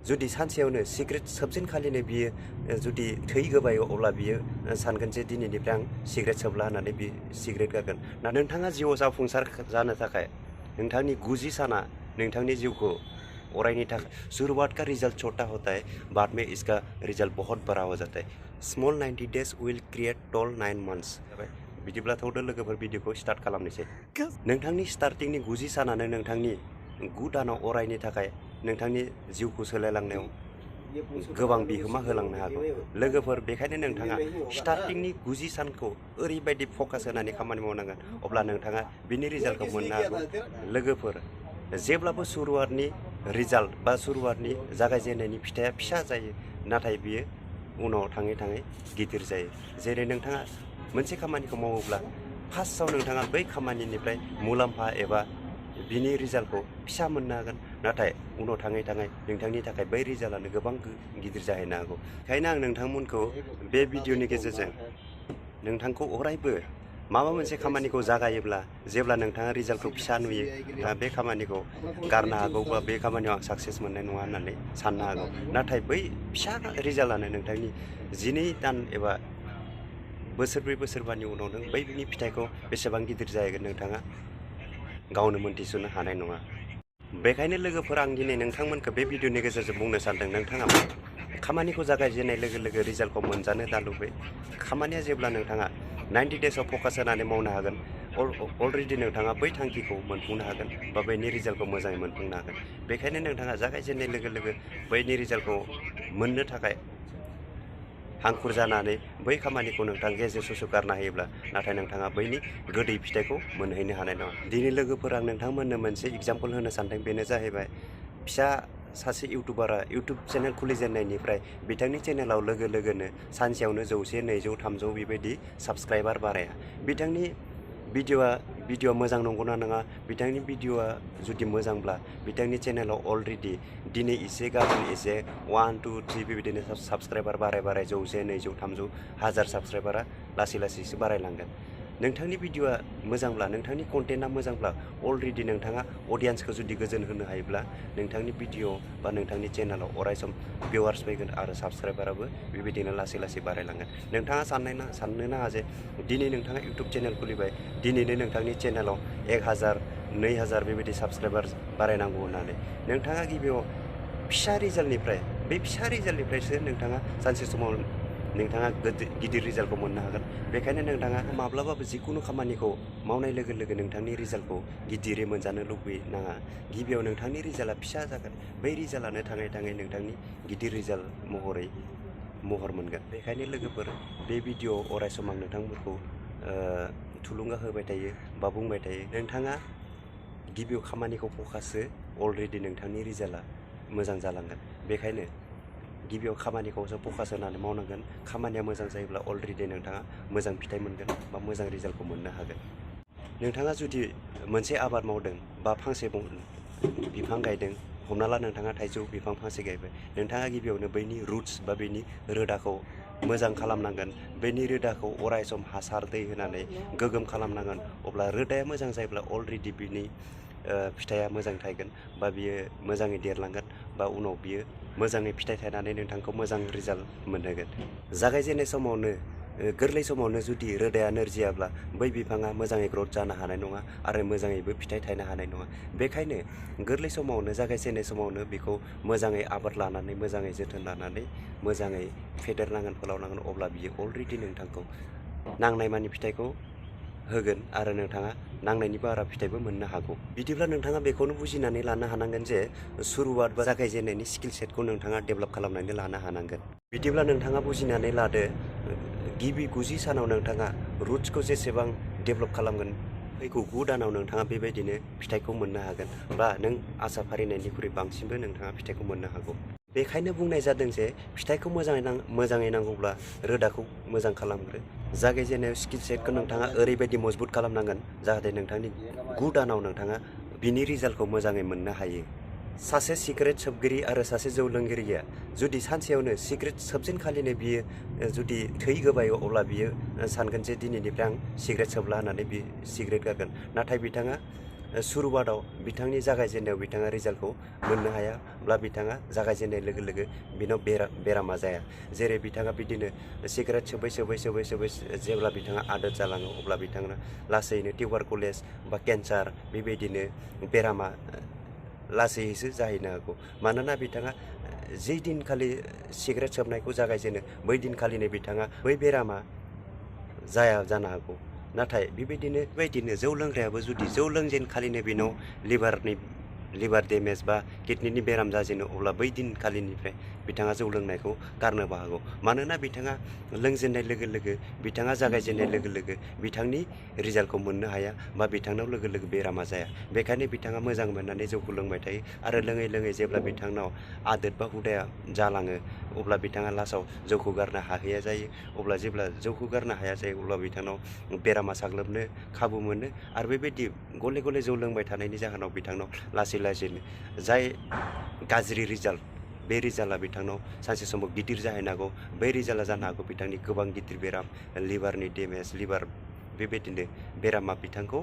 जुदि सानसेयावनो सिगारेट सोबजेन खालिनो बियो जुदि थै गोबायो अब्ला बियो सानगोन जे दिनैनिफ्राय आं सिगारेट सोबला होननानै बि सिगारेट गारगोन। नोंथाङा जिउआव जाफुंसार जानो थाखाय नोंथांनि 90 साना नोंथांनि जिउखौ अरायनि थाखाय शुरुआत का रिजल्ट छोटा होता है, बाद में इसका रिजल्ट बहुत बड़ा हो जाता है। Small 90 days will create tall 9 months। बिदिब्ला थौदो लोगोफोर भिडिअखौ स्टार्ट खालामनोसै। नोंथांनि स्टार्टिंनि 90 सानानो नोंथांनि 9 दानाव अरायनि थाखाय नोंथांनि जिउखौ सोलायलांनायाव गोबां बिहोमा होलांनो हागौ। लोगोफोर बेखायनो नोंथाङा स्टार्टिंनि 90 सानखौ ओरैबायदि फकास होनानै खामानि मावनांगोन अब्ला नोंथाङा बिनि रिजाल्टखौ मोननो हागौ। लोगोफोर जेब्लाबो शुरुआतनि रिजाल्ट बा शुरुआतनि जागायजेननायनि फिथाइया फिसा जायो, नाथाय बियो उनाव थाङै थाङै गिदिर जायो। जेरै नोंथाङा मोनसे खामानिखौ मावोब्ला फार्स्टआव नोंथाङा बै खामानिनिफ्राय मुलाम्फा एबा बिनि रिजाल्टखौ फिसा मोननो हागोन, नाथाय उनाव थाङै थाङै नोंथांनि थाखाय बै रिजाल्टआनो गोबां गिदिर जाहैनो हागौ। ओंखायनो आं नोंथांमोनखौ बे भिडिअनि गेजेरजों नोंथांखौ अरायबो माबा मोनसे खामानिखौ जागायोब्ला जेब्ला नोंथाङा रिजाल्टखौ फिसा नुयो बे खामानिखौ गारनो हागौ बा बे खामानियाव आं साक्सेस मोननाय नङा होननानै साननो हागौ। नाथाय बै फिसा रिजाल्टआनो नोंथांनि 12 दान एबा बोसोरब्रै बोसोरबानि उनाव नों बैनि फिथाइखौ बेसेबां गिदिर जाहैगोन नोंथाङा गावनो मोनथिस'नो हानाय नङा। बेखायनो लोगोफोर आं दिनै नोंथांमोनखौ बे भिडिअनि गेजेरजों बुंनो सानदों, नोंथाङा खामानिखौ जागायजेननाय लोगो लोगो रिजाल्टखौ मोनजानो दा लुबै। खामानिया जेब्ला नोंथाङा 90 daysआव फकास होनानै मावनो हागोन, अलरेडि नोंथाङा बै थांखिखौ मोनफुंनो हागोन बा बैनि रिजाल्टखौ मोजाङै मोनफुंनो हागोन। बेखायनो नोंथाङा जागायजेननाय लोगो लोगो बैनि रिजाल्टखौ मोननो थाखाय हांखुर जानानै बै खामानिखौ नोंथाङा गेजेर ससे गारना होयोब्ला नाथाय नोंथाङा बैनि गोदै फिथाइखौ मोनहैनो हानाय नङा। दिनै लोगोफोर आं नोंथांमोननो मोनसे एग्जाम्पल होनो सानदों, बेनो जाहैबाय फिसा सासे इउटुबारा इउटुब चेनेल खुलिजेननायनिफ्राय बिथांनि चेनेलाव लोगो लोगोनो सानसेयावनो 100, 200, 300 बेबायदि साबस्क्राइबार बाराया। बिथांनि भिडिअ'आ मोजां नंगौना नङा, बिथांनि भिडिअ'आ जुदि मोजांब्ला बिथांनि चेनेलाव अलरेडि दिनै एसे गाबोन एसे 1, 2, 3 बेबायदिनो साबस्क्राइबार बाराय 100, 200, 300, 1000 साबस्क्राइबारा लासै लासैसो बारायलांगोन। नोंथांनि भिडिअ'आ मोजांब्ला, नोंथांनि कन्टेन्टआ मोजांब्ला, अलरेडि नोंथाङा अडियेन्सखौ जुदि गोजोन होनो हायोब्ला नोंथांनि भिडिअ' बा नोंथांनि चेनेलाव अरायसम भिउवार्स फैगोन आरो साबस्क्राइबाराबो बेबायदिनो लासै लासै बारायलांगोन। नोंथाङा साननो नाङा जे दिनै नोंथाङा इउटुब चेनेल खुलिबाय, दिनैनो नोंथांनि चेनेलाव 1000, 2000 बेबायदि साबस्क्राइबार बारायनांगौ होननानै। नोंथाङा गिबियाव फिसा रिजाल्टनिफ्रायसो नोंथाङा सानसे समाव नोंथाङा गिदिर रिजाल्टखौ मोननो हागोन। बेखायनो नोंथाङा माब्लाबाबो जिखुनु खामानिखौ मावनाय लोगो लोगो नोंथांनि रिजाल्टखौ गिदिरै मोनजानो लुबैनाङा। गिबियाव नोंथांनि रिजाल्टआ फिसा जागोन, बै रिजाल्टआनो थाङै थाङै नोंथांनि गिदिर रिजाल्ट महर मोनगोन। बेखायनो लोगोफोर बे भिडिअ'आव अरायसम आं नोंथांमोनखौ थुलुंगा होबाय थायो बा बुंबाय थायो, नोंथाङा गिबियाव खामानिखौ फकास हो, अलरेडि नोंथांनि रिजाल्टआ मोजां जालांगोन। बेखायनो गिबियाव खामानिखौसो फकास होनानै मावनांगोन। खामानिया मोजां जायोब्ला अलरेडि नोंथाङा मोजां फिथाइ मोनगोन बा मोजां रिजाल्टखौ मोननो हागोन। नोंथाङा जुदि मोनसे आबाद मावदों बा फांसे बिफां गायदों, हमना ला नोंथाङा थाइजौ बिफां फांसे गायबाय, नोंथाङा गिबियावनो बैनि रुट्स बा बेनि रोदाखौ मोजां खालामनांगोन। बेनि रोदाखौ अरायसम हासार दै होनानै गोगोम खालामनांगोन। अब्ला रोदाया मोजां जायोब्ला अलरेडि बिनि फिथाइया मोजां थायगोन बा बियो मोजाङै देरलांगोन बा उनाव बियो मोजाङै फिथाइ थायनानै नोंथांखौ मोजां रिजाल्ट मोनहोगोन। जागायजेननाय समावनो गोरलै समावनो जुदि रोदाया नोरजियाब्ला बै बिफाङा मोजाङै ग्रथ जानो हानाय नङा आरो मोजाङैबो फिथाइ थायनो हानाय नङा। बेखायनो गोरलै समावनो जागायजेननाय समावनो बेखौ मोजाङै आबाद लानानै, मोजाङै जोथोन लानानै, मोजाङै फेदेरनांगोन, फोलावनांगोन। अब्ला बियो अलरेडि नोंथांखौ नांनायमानि फिथाइखौ होगोन आरो नोंथाङा नांनायनि बारा फिथाइबो मोननो हागौ। बिदिब्ला नोंथाङा बेखौनो बुजिनानै लानो हानांगोन जे शुरुआत बा जागायजेननायनि स्किल सेटखौ नोंथाङा डेभेलप खालामनानै लानो हानांगोन। बिदिब्ला नोंथाङा बुजिनानै लादो, गिबि 90 सानाव नोंथाङा रुट्सखौ जेसेबां डेभेलप खालामगोन, फैगौ 9 दानाव नोंथाङा बेबायदिनो फिथाइखौ मोननो हागोन बा नों आसा फारिनायनिख्रुइ बांसिनबो नोंथाङा फिथाइखौ मोननो हागौ। बेखायनो बुंनाय जादों जे फिथाइखौ मोजाङै नांगौब्ला रोदाखौ मोजां खालामग्रो। जागायजेननायाव स्किल सेटखौ नोंथाङा ओरैबायदि मजबुत खालामनांगोन जाहाथे नोंथांनि 9 दानाव नोंथाङा बिनि रिजाल्टखौ मोजाङै मोननो हायो। सासे सिगारेट सोबगिरि आरो सासे जौ लोंगिरिया जुदि सानसेयावनो सिगारेट सोबजेन खालिनो बियो जुदि थै गोबायो अब्ला बियो सानगोन जे दिनैनिफ्राय आं सिगारेट सोबला होननानै बि सिगारेट गारगोन। नाथाय बिथाङा सुरुवादाव बिथांनि जागायजेननायाव बिथाङा रिजाल्टखौ मोननो हायाब्ला बिथाङा जागायजेननाय लोगो लोगो बिनाव बेरामा जाया। जेरै बिथाङा बिदिनो सिगारेट सोबै जेब्ला बिथाङा आदोर जालाङो अब्ला बिथाङा लासैनो टिउबारकुलेस बा केन्सार बेबायदिनो बेरामा लासैसो जाहैनो हागौ। मानोना बिथाङा जि दिनखालि सिगारेट सोबनायखौ जागायजेनो बै दिनखालिनो बिथाङा बै बेरामा जाया जानो हागौ। नाथाय बेबायदिनो जौ लोंग्रायाबो जुदि जौ लोंजेनखालिनो बेनाव लिभार डेमेज बा किडनिनि बेराम जाजेनो अब्ला बै दिनखालिनिफ्राय बिथाङा जौ लोंनायखौ गारनोबो हागौ। मानोना बिथाङा लोंजेननाय लोगो लोगो बिथाङा जागायजेननाय लोगो लोगो बिथांनि रिजाल्टखौ मोननो हाया बा बिथांनाव लोगो लोगो बेरामा जाया। बेखायनो बिथाङा मोजां मोननानै जौखौ लोंबाय थायो आरो लोङै लोङै जेब्ला बिथांनाव आदोत बा हुदाया जालाङो अब्ला बिथाङा लास्टआव जौखौ गारनो हाहैया जायो। अब्ला जेब्ला जौखौ गारनो हाया जायो अब्ला बिथांनाव बेरामा साग्लोबनो खाबु मोनो आरो बेबायदि गले गले जौ लोंबाय थानायनि जाहोनाव बिथांनाव लासैनो जाय गाज्रि रिजाल्ट बे रिजाल्टआ बिथांनाव सानसे समाव गिदिर जाहैनो हागौ। बै रिजाल्टआ जानो हागौ बिथांनि गोबां गिदिर बेराम लिभारनि डेमेज बेबायदिनो बेरामा बिथांखौ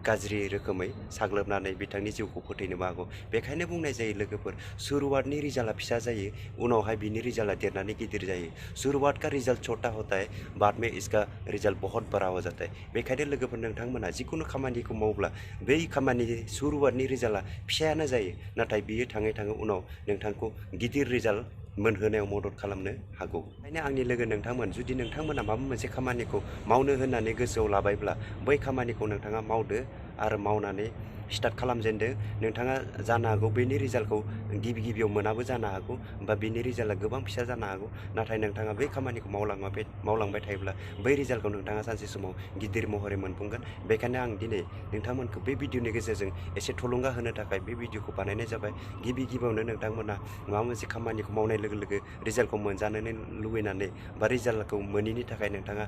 गाज्रि रोखोमै साग्लोबनानै बिथांनि जिउखौ फोथैनोबो हागौ। बेखायनो बुंनाय जायो लोगोफोर, शुरुआतनि रिजाल्टआ फिसा जायो, उनावहाय बिनि रिजाल्टआ देरनानै गिदिर जायो। शुरुआत का रिजाल्ट छोटा होता है, बाद में इसका रिजाल्ट बहुत बड़ा हो जाता है। बेखायनो लोगोफोर नोंथांमोना जिखुनु खामानिखौ मावब्ला बै खामानिनि शुरुआतनि रिजाल्टआ फिसायानो जायो, नाथाय बियो थाङै थाङै उनाव नोंथांखौ गिदिर रिजाल्ट मोनहोनायाव मदद खालामनो हागौ। ओंखायनो आंनि लोगो नोंथांमोन, जुदि नोंथांमोना माबा मोनसे खामानिखौ मावनो होननानै गोसोआव लाबायब्ला बै खामानिखौ नोंथाङा मावदो आरो मावनानै स्टार्ट खालामजेनदो। नोंथाङा जानो हागौ बेनि रिजाल्टखौ गिबियाव मोनाबो जानो हागौ बा बिनि रिजाल्टआ गोबां फिसा जानो हागौ। नाथाय नोंथाङा बै खामानिखौ मावलांबाय थायोब्ला बै रिजाल्टखौ नोंथाङा सानसे समाव गिदिर महरै मोनफुंगोन। बेखायनो आं दिनै नोंथांमोनखौ बे भिडिअनि गेजेरजों एसे थुलुंगा होनो थाखाय बे भिडिअखौ बानायनाय जाबाय। गिबियावनो नोंथांमोना माबा मोनसे खामानिखौ मावनाय लोगो लोगो रिजाल्टखौ मोनजानो लुबैनानै बा रिजाल्टखौ मोनैनि थाखाय नोंथाङा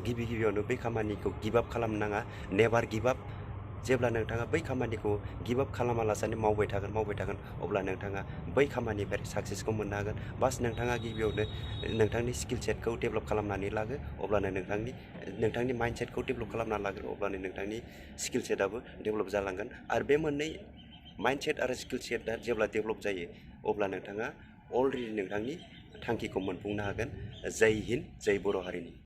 गिबियावनो बै खामानिखौ गिभ आप खालामनो नाङा। नेभार गिभ आप। जेब्ला नोंथाङा बै खामानिखौ गिभ आप खालामालासेनो मावबाय थागोन अब्ला नोंथाङा बै खामानिनिफ्राय साक्सेसखौ मोननो हागोन। बास नोंथाङा गिबियावनो नोंथांनि स्किल सेटखौ डेभेलप खालामनानै लागो, अब्लानो नोंथांनि माइन्ड सेटखौ डेभेलप खालामना लागोन, अब्लानो नोंथांनि स्किल सेटआबो डेभेलप जालांगोन। आरो बे मोननै माइन्ड सेट आरो स्किल सेटआ जेब्ला डेभेलप जायो अब्ला नोंथाङा अलरेडि नोंथांनि थांखिखौ मोनफुंनो हागोन। जय हिन्द, जय बर' हारिनि।